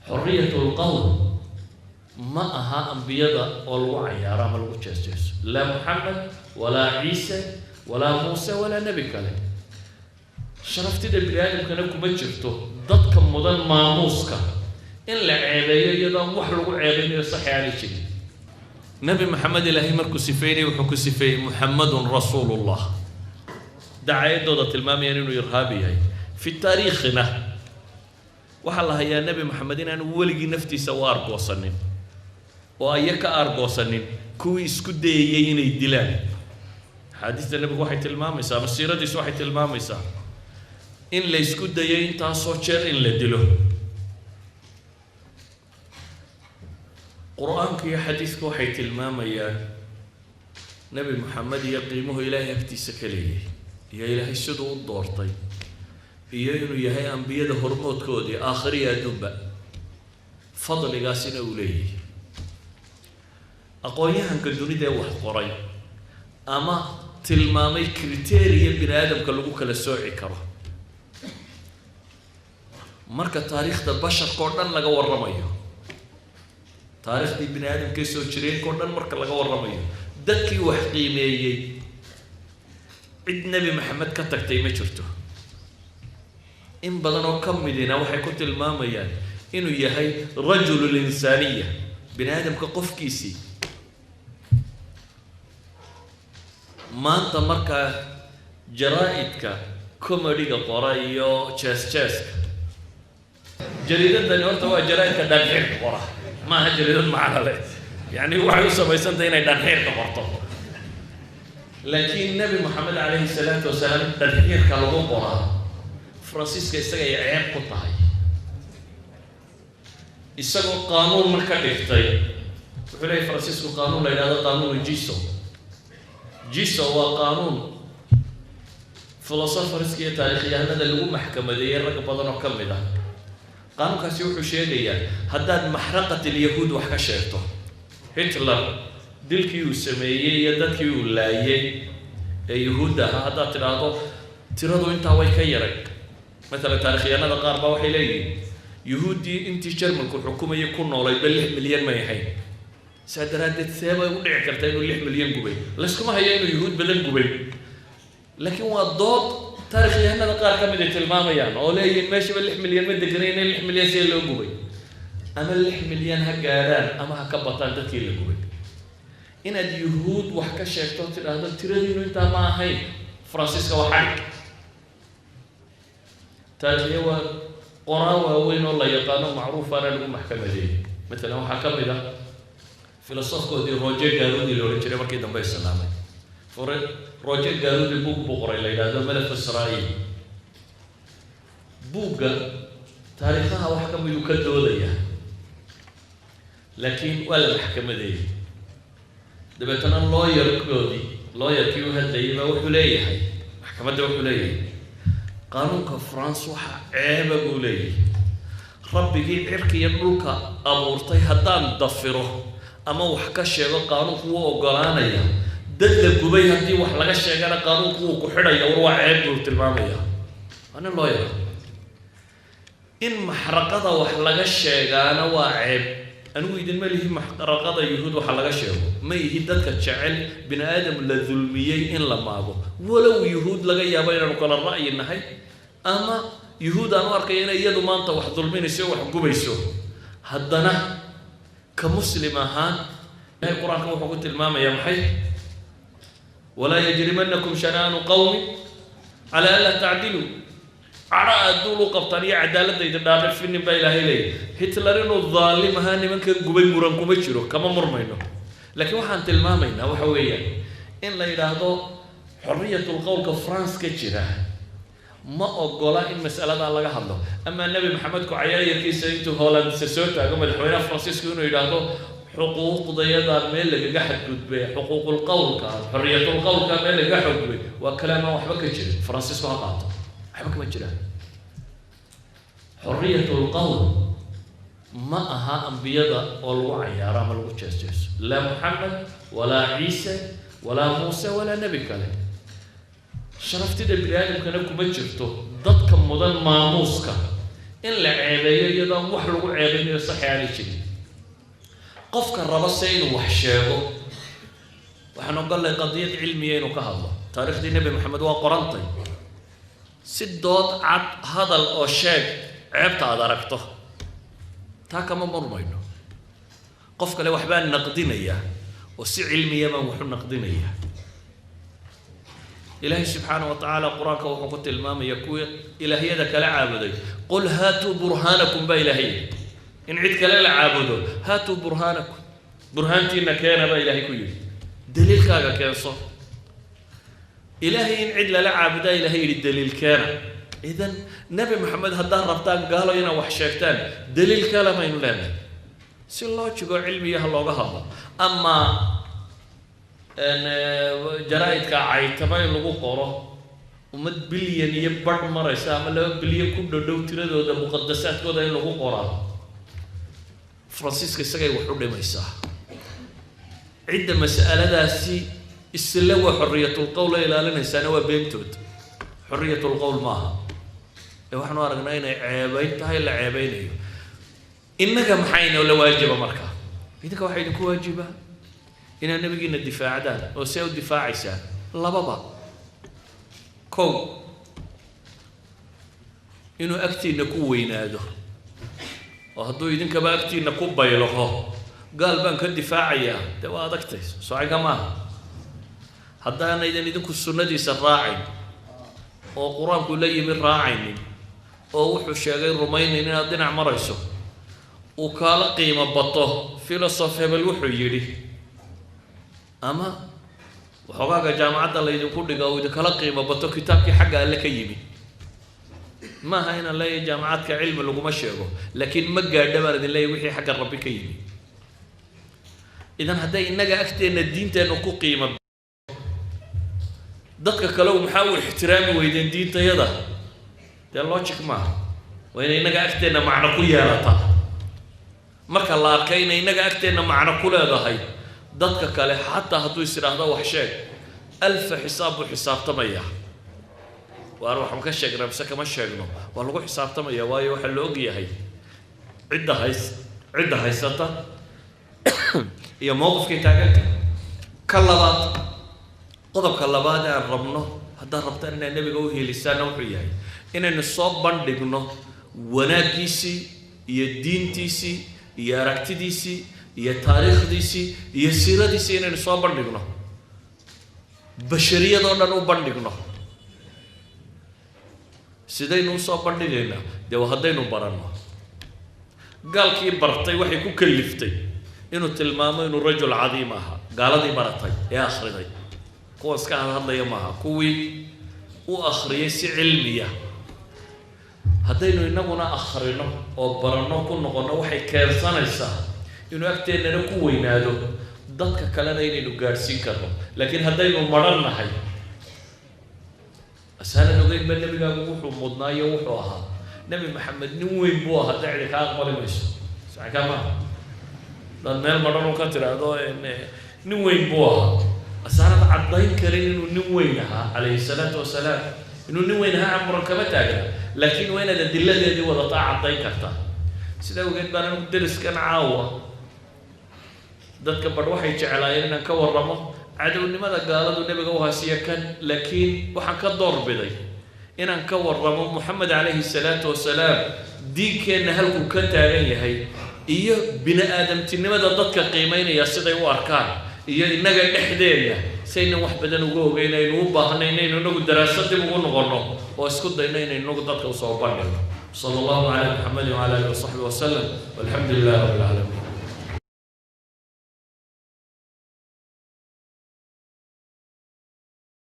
Xorriyatul qowl ma aha ambiyada oo lagu cayaaro ama lagu jees-jeeso. Laa Muxamed walaa Ciise walaa Muuse walaa nebi kale. Sharaftida bini aadamkana kuma jirto dadka mudan maamuuska in la ceebeeyo iyadoon wax lagu ceebeynayo saxi aanay jirin. Nebi Maxamed Ilaahay markuu sifeynayay, wuxuu ku sifeeyey "Muxamadun rasuulullah". Dacaayadooda tilmaamayaan inuu irhaabi yahay, fi taariikhina waxaa la hayaa Nebi Maxamed inaanu weligii naftiisa u aargoosanin oo aya ka aargoosanin kuwii isku dayayey inay dilaan. Axaadiista nebigu waxay tilmaamaysaa ama siiradiisu waxay tilmaamaysaa in la isku dayay intaasoo jeer in la dilo. Qur-aanka iyo xadiidku waxay tilmaamayaan Nebi Maxamed iyo qiimuhu Ilaahay agtiisa ka leeyahay, iyo Ilaahay siduu u doortay, iyo inuu yahay ambiyada hormoodkoodii aakhiriya adduunba, fadligaasina uu leeyahay. Aqoon-yahanka dunida ee wax qoray ama tilmaamay criteria bini aadamka lagu kala sooci karo marka taariikhda basharka oo dhan laga warramayo, taariikhdii bini aadamkee soo jireenka oo dhan marka laga warramayo, dadkii wax qiimeeyey cid Nebi Maxamed ka tagtay ma jirto. In badan oo ka midina waxay ku tilmaamayaan inuu yahay rajulu linsaaniya, bini aadamka qofkiisii. Maanta markaa jaraa-idka comedy-ga qora iyo jees jeeska, jariidadani horta waa jaraa-idka dhanxiirka qora, maaha jariidad macno leh. Yacni waxay u samaysantahay inay dhanxiirka qorto, laakiin Nebi Moxamed calayhi salaatu wasalaam dhanxiirka lagu qoraa Faransiiska isagay ceeb ku tahay, isagoo qaanuunna ka dhigtay. Wuxuu leeyahy Faransiisku qaanuun la yidhahdo qaanuunu Giso. Giso waa qaanuun philosopherska iyo taarikhyahanada lagu maxkamadeeyey rag badan oo ka mid ah. Qaanuunkaasi wuxuu sheegayaa haddaad maxraqat alyahuud wax ka sheegto, Hitler dilkii uu sameeyey iyo dadkii uu laayey ee yuhuudda ahaa, haddaad tidhaahdo tiradu intaa way ka yaray. Matalan taarikhyahanada qaar baa waxay leeyihiin yuhuuddii intii Jarmalku xukumayay ku noolaydba 6 milyan may ahayn, saa daraaddeed see bay u dhici kartaa inuu 6 milyan gubay? Layskuma hayo inuu yuhuud badan gubay, laakiin waa dood taarikhyahanada qaar ka mid ay tilmaamayaan oo leeyihiin meeshaba 6 milyan ma deganayna, 6 milyan see loo gubay? Ama 6 milyan ha gaadhaan ama ha ka bataan dadkii la gubay, inaad yuhuud wax ka sheegto, tidhaahdo tiradiinu intaa ma ahayn, Faransiiska waa xadhig. Taarikhya waa qoraa waaweyn oo la yaqaano macruufaana lagu maxkamadeeyey. Matalan waxaa ka mid ah filosofkoodii Roger Garaudy la odhan jiray, markii dambe islaamay. Roger Garaudy buug buu qoray la yidhaahdo Malaf Israa'iil. Buugga taariikhaha wax ka miduu ka doodaya, laakiin waa la maxkamadeeyey. Dabeetana lawyerkoodii, lawyerkii u hadlayay baa wuxuu leeyahay maxkamadda, wuxuu leeyahay qaanuunka France waxa ceeba buu leeyahay, rabbigii cirka iyo dhulka abuurtay haddaan dafiro ama wax ka sheego qaanuunku wuu ogolaanaya, dad la gubay haddii wax laga sheegana qaanuunku wuu ku xidhaya. War waa ceeb buu tilmaamaya. Waa nin lawyer. In maxraqada wax laga sheegaana waa ceeb. Anigu idinma lihi maxraqada yuhuud waxa laga sheego, ma ihi dadka jecel bini aadam la dulmiyey in la maago, walow yuhuud laga yaabo inaanu kala ra'yi nahay ama yuhuud aan u arkaya inay iyadu maanta wax dulminayso o wax gubayso. Haddana ka muslim ahaan, Ilahay Qur-aanka wuxuu ku tilmaamayaa maxay? "Walaa yajrimanakum shana'aanu qawmin calaa anlaa tacdiluu." Cadho aad duul u qabtaan iyo cadaaladda idin dhaadhafinin baa Ilaahay leeyahy. Hitler inuu dhaalim ahaa, nimankan gubay, muran kuma jiro, kama murmayno, laakiin waxaan tilmaamaynaa waxa weeyaan in la yidhaahdo xorriyatul qowlka France ka jira ma ogola in mas'aladaa laga hadlo. Amaa Nebi Maxamed ku cayaayarkiisa intuu Hollandse soo taago madaxweynaha Faransiisku inuu yidhaahdo xuquuqdayadaa meel lagaga xadgudbay, xuquuqul qowlka, xorriyatul qowlka meel lagaga xadgudbay, waa kalaamaan waxba ka jirin. Faransiisku ha qaato, waxba kama jiraan. Xorriyatul qowl ma aha ambiyada oo lagu cayaaro ama lagu jees-jeeso. Laa Muxamed walaa Ciise walaa Muuse walaa nebi kale. Sharaftida bini aadamkana kuma jirto dadka mudan maamuuska In la ceebeeyo iyadoon wax lagu ceebeynayo saxi aanay jirin. Qofka raba se inuu wax sheego, waxaan ogolnay qadiyad cilmiya inuu ka hadlo. Taariikhdii Nebi Maxamed waa qorantay. Si dood cad hadal oo sheeg ceebta aad aragto, taa kama murmayno. Qof kale waxbaan naqdinaya oo si cilmiya baan waxu naqdinaya. Ilaahay subxaana wa tacaala Qur-aanka wuxuu ku tilmaamaya kuwii ilaahyada kala caabuday: "قل هاتوا برهانكم" baa Ilaahay. In cid kale la caabudo, "هاتوا برهانكم", burhaantiina keena baa Ilaahay ku yidhi. Daliilkaaga keenso. Ilaahay in cid lala caabudaa Ilahay yidhi, daliil keena. Idan Nebi Maxamed haddaad rabtaan, gaalo, inaad wax sheegtaan, daliil kale baynu leenahay. Si loo jigo cilmiyaha looga hadlo, ama jaraa'idka caytama in lagu qoro ummad bilyan iyo badh maraysa ama 2 bilyan ku dhodhow tiradooda, muqadasaadkooda in lagu qoraa, Faransiiska isagay wax u dhimaysaa. Cidda mas'aladaasi isla waa xorriyatulqowl ay ilaalinaysaana waa beentood. Xorriyatulqowl maaha ee waxaanu aragnaa inay ceebayn tahay, la ceebeynayo. Innaga maxayna la waajiba markaa? Idinka waxaa idinku waajiba inaad nabigiina difaacdaan. Oo see u difaacaysaan? Lababa. Kow, inuu agtiina ku weynaado, oo hadduu idinkaba agtiina ku baylaho, gaal baan ka difaacayaa, dee waa adagtay socinka maaha. Haddaanaydan idinku sunnadiisa raacayn oo Qur-aanku la yimi raacaynin oo wuxuu sheegay rumaynayn, inaad dhinac marayso, uu kaala qiimo bato philosopher hebel wuxuu yidhi ama waxoogaaga jaamacadda laydinku dhiga, uu idinkala qiimo bato kitaabkii xagga Alle ka yimi. Maaha inaan leeyahay jaamacadka cilmi laguma sheego, laakiin ma gaadha baan idin leeyahy wixii xagga Rabbi ka yimi. Idan hadday innaga agteenna diinteennu ku qiimo, dadka kale maxaa u ixtiraami weydeen diintayada? Dee logic maaha. Waa inay innaga agteenna macno ku yeelataa. Marka la arkay inay innaga agteenna macno ku leedahay, dadka kale xataa hadduu is idhaahdo wax sheeg, alfa xisaab buu xisaabtamaya. Waar waxaan ka sheegnaa mise kama sheegno? Waa lagu xisaabtamaya, waayo waxaa la og yahay cidda haysata iyo mowqifkay taaganta. Ka labaad, qodobka labaad ee aan rabno, haddaad rabtaan inaad nebiga u helisaanna, wuxuu yahay inaynu soo bandhigno wanaaggiisii iyo diintiisii iyo aragtidiisii iyo taariikhdiisii iyo siiradiisii, inaynu soo bandhigno, bashariyadoo dhan u bandhigno. Sidaynu usoo bandhigaynaa? Dee waa haddaynu baranno. Gaalkii bartay waxay ku kaliftay inuu tilmaamo inuu رجل عظيم ahaa. Gaaladii baratay ee akhriday, kuwa iska hadhadlaya maaha, kuwii u akhriyay si cilmiya. Haddaynu inaguna akhrino oo baranno, ku noqonno, waxay keensanaysaa inuu agteennana ku weynaado, dadka kalena inaynu gaadhsiin karno. Laakiin haddaynu maran nahay, asaanan ogeyn ba nebigaagu wuxuu mudnaayo, wuxuu ahaa Nebi Maxamed nin weyn buu ahaa, dee cidi kaa aqbali mayso. Saxka maaha. Hadaad meel madhan u ka tidhaahdo nin weyn buu ahaa, asaanad caddayn karin inuu nin weyn ahaa calayhi salaatu wasalaam. Inuu nin weyn ahaa muran kama taagna, laakiin waa inaad adiladeedii wadataa, caddayn kartaa. Sida awgeed baan anigu deriskan caawa dadka badh waxay jeclaayeen inaan ka warramo cadownimada gaaladu nebiga u hasiya kan, laakiin waxaan ka door biday inaan ka warramo Moxamed calayhi salaatu wasalaam, diinkeenna halkuu ka taagan yahay iyo bini aadamtinimada dadka qiimeynaya siday u arkaan, iyo innaga dhexdeenna saynan wax badan uga ogeyn, aynu u baahnay inaynu inagu daraasad dib ugu noqonno oo isku dayno inaynu inagu dadka usoo bandhigno. صلى الله على محمد وعلى اله وصحبه وسلم، والحمد لله رب العالمين.